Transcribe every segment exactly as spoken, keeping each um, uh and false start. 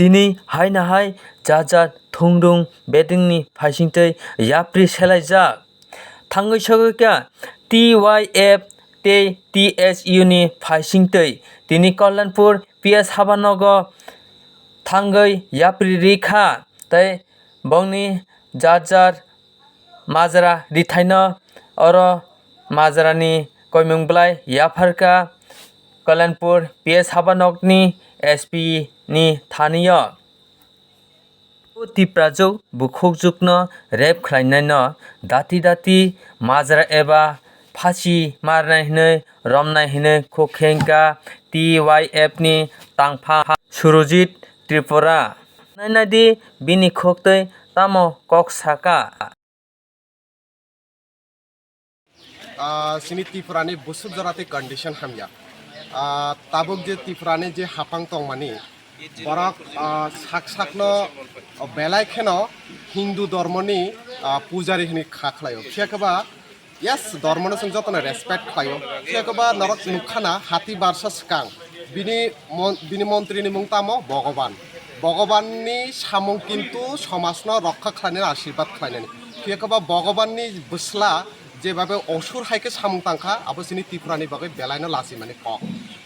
Tini haino hai jat jat thungrung bedengni phaisingtwi yapri selaijak. Thangwi sogwi kha T Y F tei T S U ni phaisingtwi tini Kalyanpur P S habanogo thangwi yapri ri kha tei bongni jar jar majra rithaino oro majrani koimung belai yapharkha Kalyanpur P S habanokni S P ni thanio. O Tiprajwk bukhukjwkno rape khlainaino dati dati majra eba phasi marnai hwnwi romnai hwnwi khukhengkha T Y F ni tangphang Surojit Tripura. Nainadi bini khuktwi tamo kok saka. Ah, chini Tripura ni busuk jora tei condition hamya. Ah, tabuk je Tripura ni je hapang tongmani, borok, ah, sak sakno, oh, belai kheno Hindu dormoni, ah, pujari hwnwi kha khlaio. Phiya khe ba, yes, dormono chwng jotono respect khlaio. Phiya khe ba norok nukha na hati barsa swkang bini mon-, bini montri ni mung tamo Bhogoban. Bhogoban ni samung kintu somajno rokha khlainani, ashirbad khlainani. Phiya khe ba Bhogoban ni bwsla jebabe osur hai khe samung tangkha, abo chini Tripura ni bagwi belaino lachimani kok.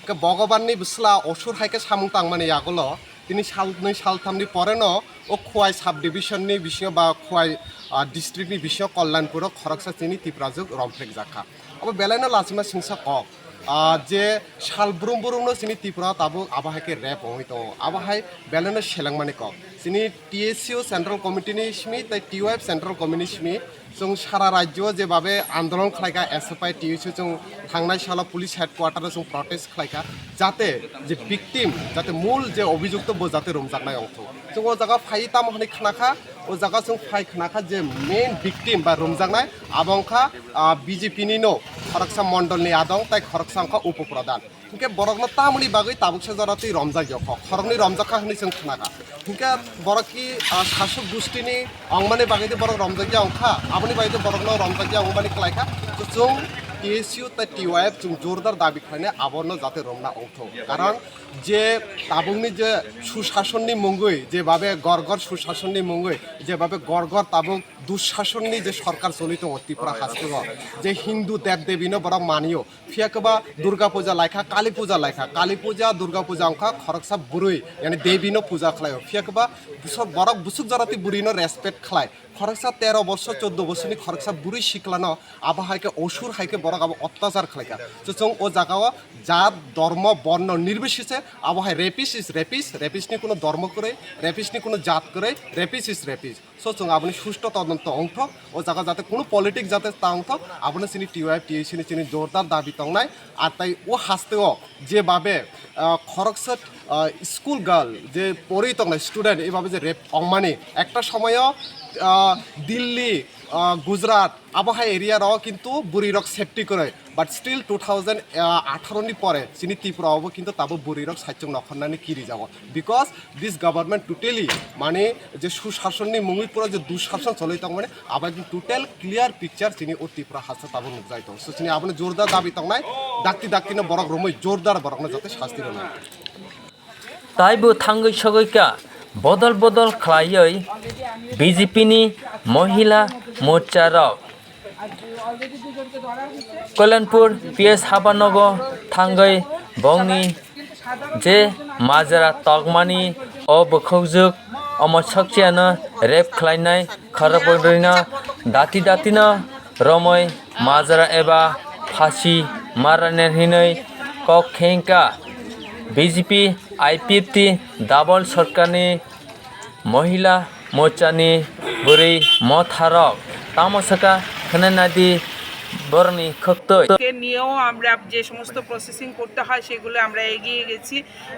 Khe Bhogoban ni bwsla osur hai khe samung tangmani yagulo tini salnwi salthamni poreno o Khowai sub division ni bisingo ba Khowai, ah, district ni bisingo Kalyanpuro khoroksa chini Tiprajwk romphrekjakha. Abo belaino lachima singsa kok. Ah, je sal brum brumno chini Tripura tabuk abo hai khe rape wngwi tongo, abo hai belaino selengmani kok. Chini T S U Central Committee ni simi tei T Y F Central Committee ni simi chwng sara rajyo jebabe andolon khlaikha, S F I T S U chwng thangnai salo police headquarter o chwng protest khlaikha, jate je victim, jate mul je obhijukto bo jate romjaknai wngthok. Chwng o jaga phai tamo hwnwi khnakha, o jaga chwng phai khnakha je main victim ba romjaknai abo wngkha, ah, B J P ni no khoroksa mondol ni adong tei khoroksa wngkha upo pradhan. Hinkhe borokno tamoni bagwi tabuksa jora twi romjak ya kho, khoroknwi romjak kha hwnwi chwng khnakha. Hinkhe borok ki, ah, sasok gustini wngmani bagwi tei borok romjak ya wngkha, aboni bagwi tei borokno romjak ya wngmani kwlaikha. To chwng T S U tei T Y F chwng jordar dabi khlainai abono jate romna wngthok. Karon je tabukni je susasonni mungwi, jebabe gor gor susasonni mungwi, jebabe gor gor tabuk dussasonni je sorkar choli tongo Tripura hasteo, je Hindu dev debino borok manio, phiya khe ba Durga puja laikha, Kali puja laikha, Kali puja, Durga puja wngkha khoroksa bwrwi, yani devi no puja khlaio, phiya khe ba busok, borok busuk jora twi bwrwi no respect khlai, khoroksa tero borsor, choddo borsorni khoroksa bwrwi siklano abo hai khe osur hai khe borok abo ottachar khlaikha. So chwng o jagao jat, dormo, borno nirbisese abo hai rapist is rapist, rapist ni kuno dormo kwrwi, rapist ni kuno jat kwrwi, rapist is rapist. So chwng aboni susto todonto wngthok, o jaga jate kunu politic jate ta wngthok, abono chini T Y F T S U ni chini jordar dabi tongnai. Ar tai o hasteo jebabe, ah, khoroksa, ah, school girl je pori tongnai student ebabe je rape wngmani ekta somoyo, ah, Delhi, ah, Gujarat abo hai area rok kintu bwrwi rok safety kwrwi, but still two thousand atharo ni pore chini Tripura obo kintu tabo bwrwi rok saichung nokhornani kiri jago, because this government totally mane je susasonni mungwi pura je dushason cholwi tongmani abo ekdom total clear picture chini o Tripura haste tabo nukjai tongo. So chini abono jordar dabi tongnai, dakti dakti no borok romwi jordar borokno jate sasti rwnai. Taibo thangwi sogwi kha bodol bodol khlaiwi B J P ni Mohila Morcha rok. Kalyanpur P S habanogo thangwi bongni je majra tokmani o bukhukjwk omo sokchiyano rape khlainai khorokbrwino dati datino romwi majra eba phasi marnai hinwi kok khengkha. B J P I P F T double sorkarni Mohila Morchani bwrwi motharok tamo sakha khwnanadi borokni khwktwi. কে নিয়েও আমরা যে সমস্ত প্রসেসিং করতে হয় সেগুলো আমরা এগিয়ে গেছি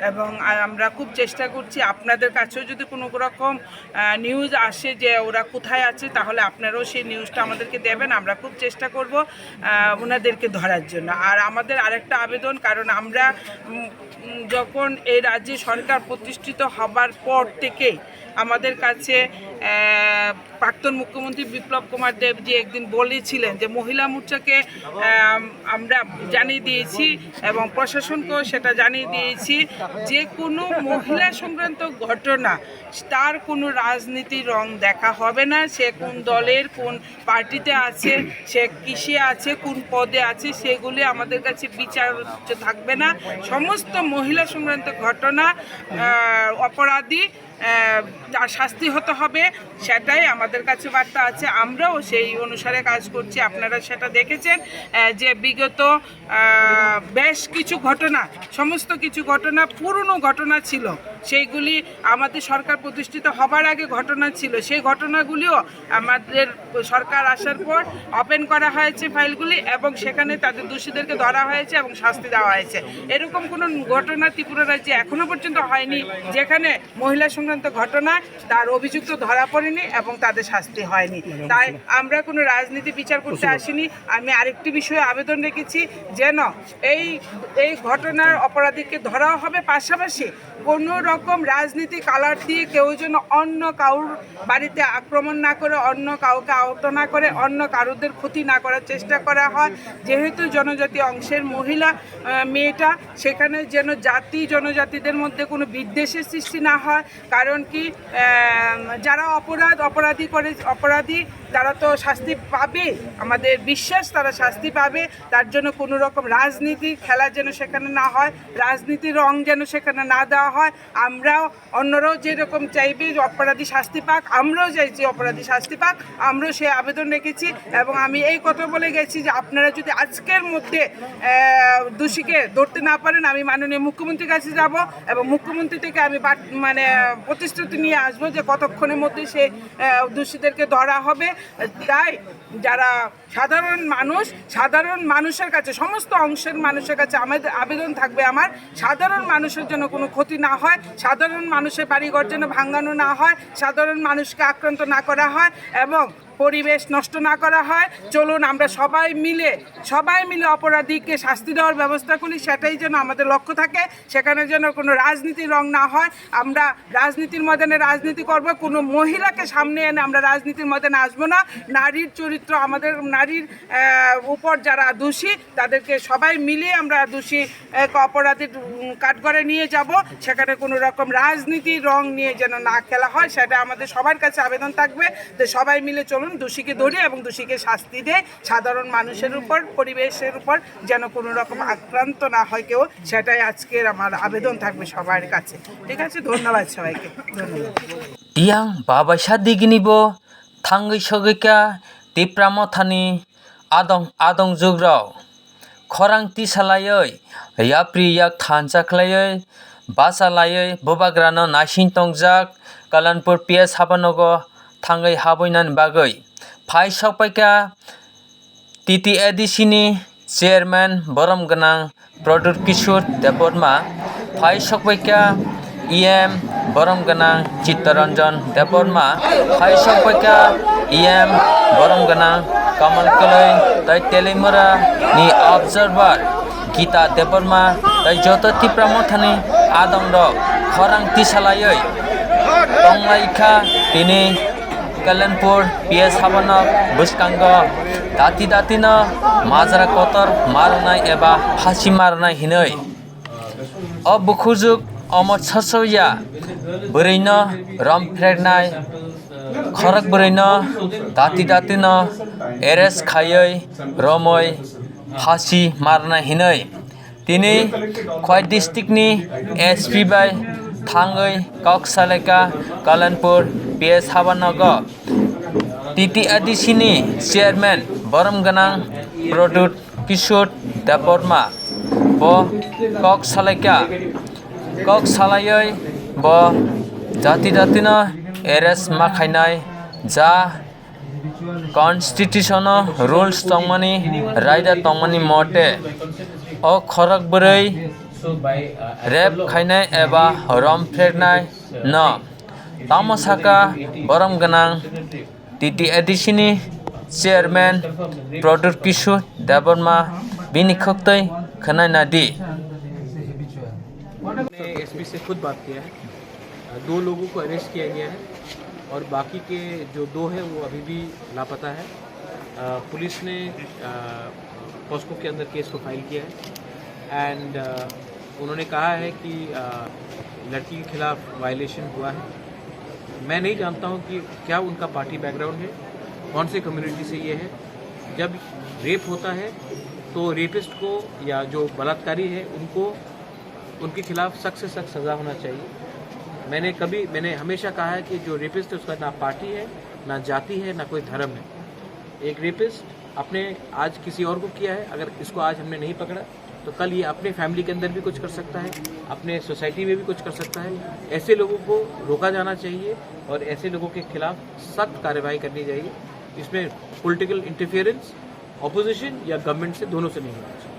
এবং আমরা খুব চেষ্টা করছি আপনাদের কাছেও যদি কোনো রকম নিউজ আসে যে ওরা কোথায় আছে, তাহলে আপনারাও সেই নিউজটা আমাদেরকে দেবেন। আমরা খুব চেষ্টা করব ওনাদেরকে ধরার জন্য। আর আমাদের আরেকটা আবেদন, কারণ আমরা উম, উম, যখন এই রাজ্যে সরকার প্রতিষ্ঠিত হবার পর থেকে আমাদের কাছে প্রাক্তন মুখ্যমন্ত্রী বিপ্লব কুমার দেবজি একদিন বলেছিলেন যে মহিলা মোর্চা কে, আম, আমরা জানিয়ে দিয়েছি এবং প্রশাসনকেও সেটা জানিয়ে দিয়েছি যে কোনো মহিলা সংক্রান্ত ঘটনা, তার কোনো রাজনীতি রং দেখা হবে না। সে কোন দলের, কোন পার্টিতে আছে, সে কিসে আছে, কোন পদে আছে, সেগুলি আমাদের কাছে বিচার্য থাকবে না। সমস্ত মহিলা সংক্রান্ত ঘটনা, আহ, অপরাধী, আহ, তার শাস্তি হতে হবে, সেটাই আমাদের কাছে বার্তা আছে। আমরাও সেই অনুসারে কাজ করছি, আপনারা সেটা দেখেছেন। আহ, যে বিগত, আহ, বেশ কিছু ঘটনা, সমস্ত কিছু ঘটনা পুরনো ঘটনা ছিল, সেইগুলি আমাদের সরকার প্রতিষ্ঠিত হবার আগে ঘটনা ছিল। সেই ঘটনাগুলিও আমাদের সরকার আসার পর ওপেন করা হয়েছে ফাইলগুলি, এবং সেখানে তাদের দোষীদেরকে ধরা হয়েছে এবং শাস্তি দেওয়া হয়েছে। এরকম কোনো ঘটনা ত্রিপুরা রাজ্যে এখনো পর্যন্ত হয়নি, যেখানে মহিলা সংক্রান্ত ঘটনায় তার অভিযুক্ত ধরা পড়েনি এবং তাদের শাস্তি হয়নি। তাই আমরা কোনো রাজনীতি বিচার করতে আসিনি। আমি আরেকটি বিষয়ে আবেদন রেখেছি, যেন এই, এই ঘটনার অপরাধীকে ধরাও হবে, পাশাপাশি কোনো রকম রাজনীতি কালার দিয়ে কেউ যেন অন্য কারোর বাড়িতে আক্রমণ না করে, অন্য কাউকে আহত না করে, অন্য কারোদের ক্ষতি না করার চেষ্টা করা হয়। যেহেতু জনজাতি অংশের মহিলা, আহ, মেয়েটা, সেখানে যেন জাতি জনজাতিদের মধ্যে কোনো বিদ্বেষের সৃষ্টি না হয়। কারণ কি, আহ, যারা অপরাধ, অপরাধী করে, অপরাধী, তারা তো শাস্তি পাবে, আমাদের বিশ্বাস তারা শাস্তি পাবে। তার জন্য কোনো রকম রাজনীতি খেলা যেন সেখানে না হয়, রাজনীতির রং যেন সেখানে না দেওয়া হয়। আমরাও, অন্যরাও যেরকম চাইবে যে অপরাধী শাস্তি পাক, আমরাও চাইছি অপরাধী শাস্তি পাক। আমরাও সেই আবেদন রেখেছি এবং আমি এই কথা বলে গেছি যে আপনারা যদি আজকের মধ্যে, আহ, দোষীকে ধরতে না পারেন, আমি মাননীয় মুখ্যমন্ত্রীর কাছে যাব এবং মুখ্যমন্ত্রী থেকে আমি বাট-, মানে, প্রতিশ্রুতি নিয়ে আসবো যে কতক্ষণের মধ্যে সে, আহ, দোষীদেরকে ধরা হবে। তাই যারা সাধারণ মানুষ, সাধারণ মানুষের কাছে, সমস্ত অংশের মানুষের কাছে আমাদের আবেদন থাকবে আমার, সাধারণ মানুষের জন্য কোনো ক্ষতি না হয়, সাধারণ মানুষের বাড়িঘর যেন ভাঙানো না হয়, সাধারণ মানুষকে আক্রান্ত না করা হয় এবং পরিবেশ নষ্ট না করা হয়। চলুন আমরা সবাই মিলে, সবাই মিলে অপরাধীকে শাস্তি দেওয়ার ব্যবস্থা করি, সেটাই যেন আমাদের লক্ষ্য থাকে। সেখানে যেন কোনো রাজনীতির রং না হয়। আমরা রাজনীতির ময়দানে রাজনীতি করব, কোনো মহিলাকে সামনে এনে আমরা রাজনীতির ময়দানে আসবো না। নারীর চরিত্র, আমাদের নারীর, আহ, উপর যারা দোষী, তাদেরকে সবাই মিলে আমরা দোষী, আহ, অপরাধীর, উম, কাঠগড়ায় নিয়ে যাব। সেখানে কোনো রকম রাজনীতির রং নিয়ে যেন না খেলা হয়, সেটা আমাদের সবার কাছে আবেদন থাকবে যে সবাই মিলে চলুন, দোষীকে ধরি এবং দোষীকে শাস্তি দেয়। সাধারণ মানুষের উপর, পরিবেশের উপর যেন কোনো রকম আক্রান্ত না হয় কেউ, সেটাই আজকের আমার আবেদন থাকবে সবার কাছে। ঠিক আছে, ধন্যবাদ সবাইকে, ধন্যবাদ। Yang babaisa digini bo thangwi sogwi kha Tipra Mothani adong adong jugrok khorang tisa laiwi yapri yak thansa khlaiwi bacha laiwi bubagrano naising tongjak Kalanpur P S habanogo thangwi habwinani bagwi phai sokpaikha T T A D C ni chairman borom gwnang Pradyut Kishore Debbarma, phai sokpaikha E M borom gwnang Chittaranjan Debbarma, phai sokpaikha E M borom gwnang Kamal Kwlwi tei Teliamura ni observer Gita Debbarma tei joto Tipra Mothani adongrok khorang tisalaiwi tonglaikha tini Kalanpur P S habano bwskango dati dati no majra kotor marnai eba phasi marnai hinwi. O bukhujwk omo sasoya bwrwino rom phreknai, khorok bwrwino dati dati no arrest khaiwi romwi phasi marnai hinwi. Tini Khowai district ni S P bai thangwi kok salaikha Kalanpur P S habanogo. T T A D C ni chairman borom gwnang Pradyut Kishore Debbarma bo kok salaikha, kok salaiwi bo jati jatino arrest ma khainai ja Constitution o rules tongmani raida tongmani mote o khorok bwrwi rape khainai eba rom phreknai no tamo saka borom gwnang T T A D C ni chairman Pradyut Kishore Debbarma bini khwktwi khwnai nadi. मैंने एसपी से खुद बात किया है। दो लोगों को अरेस्ट किया गया है और बाकी के जो दो हैं वो अभी भी लापता है। अ, पुलिस ने, अ, पॉस्को के अंदर केस को फाइल किया है एंड, अ, उन्होंने कहा है कि, अ, लड़की के खिलाफ वायलेशन हुआ है। मैं नहीं जानता हूँ कि क्या उनका पार्टी बैकग्राउंड है, कौन से कम्युनिटी से ये है। जब रेप होता है तो रेपिस्ट को या जो बलात्कारी है उनको, उनके खिलाफ सख्त से सख्त सज़ा होना चाहिए। मैंने कभी, मैंने हमेशा कहा है कि जो रेपिस्ट है उसका ना पार्टी है, ना जाति है, ना कोई धर्म है। एक रेपिस्ट अपने आज किसी और को किया है, अगर इसको आज हमने नहीं पकड़ा तो कल ये अपने फैमिली के अंदर भी कुछ कर सकता है, अपने सोसाइटी में भी कुछ कर सकता है। ऐसे लोगों को रोका जाना चाहिए और ऐसे लोगों के खिलाफ सख्त कार्रवाई करनी चाहिए। इसमें पॉलिटिकल इंटरफेरेंस, अपोजिशन या गवर्नमेंट से, दोनों से नहीं होना चाहिए।